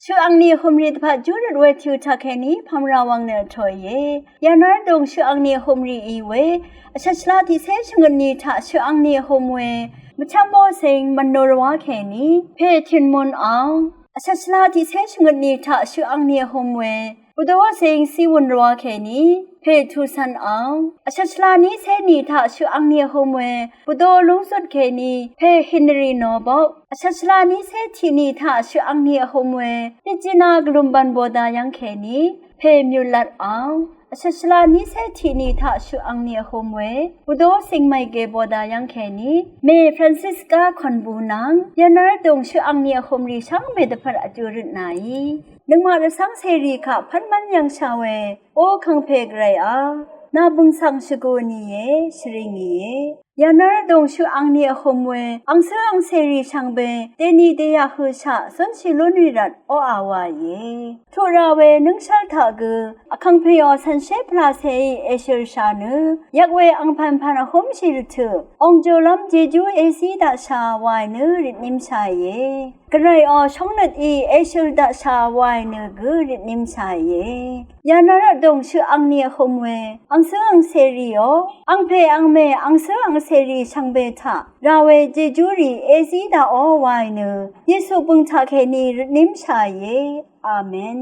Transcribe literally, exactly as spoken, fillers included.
Shøq angni vhø̄m rì dvpvt júrøt we tìu taqkèní pvmra wvng nø vtòìe. Yànár vdùng shøq angni vhø̄m rì í we vshvt shvla tiqcé shvngøt ni taq shøq angni vhø̄m we mvchv́m bó cing mv̀nno rvwá kèní pè tìnmun ang. Vshvt shvla tiqcé shvngøt ni taq shøq angni vhø̄m we bvdó cing ciwùn rvwá kèní pè tùcv̀n ang. Vshvt shvla nícé ni taq shøq angni vhø̄m we bvdó lúngzut kèní pè Henry Nobok. Vshvt shvla nícé tiq ni taq shøq angni vhø̄m we Regina Gvlumbvn Boda yv́ng kèní pè Myulat ang. Vshvt shvla nícé tiq ni taq shøq angni vhø̄m we bvdó cing mèige Boda yv́ng kèní mè Francisca Konbu nvng yànár vdùng shøq angni vhø̄m rì shvngbe dvpvt vjúrøt nàí nøngmaq rvcv́ng cèrì kaq pv́nmv́n yv̀ngshà we, O Vkàngpè Gvray a, nà bø̀ng svng shvgu nìe, shvring nìe. Yànár vdùng shøq angni vhø̄m we angsǿ angcèrì shvngbe dèni dèyaq høshaq zúnshì lún rì rvt oqà wàìe. Tuq rà we nǿngshv́l taq gø Vkàngpèò cv̀nshé pvlacèí èshø̀lshà nø yvk we angpv̀npv̀n vhǿmshì rvtø̀ ong jòlv́m jejú èzí daqshà wàì nø rvtnímshàìe. Gvrayò shóngnøt í èshø̀l daqshà wàì nø gø rvtnímshàìe. Yànár vdùng shøq angni vhø̄m we angsǿ angcèrìò angpè angmè angsǿ angcèrì shvngbe taq rà we jejúrì èzí daqò wàì nø Yesu bø̀ng taqkèní rvtnímshàìe. Amen.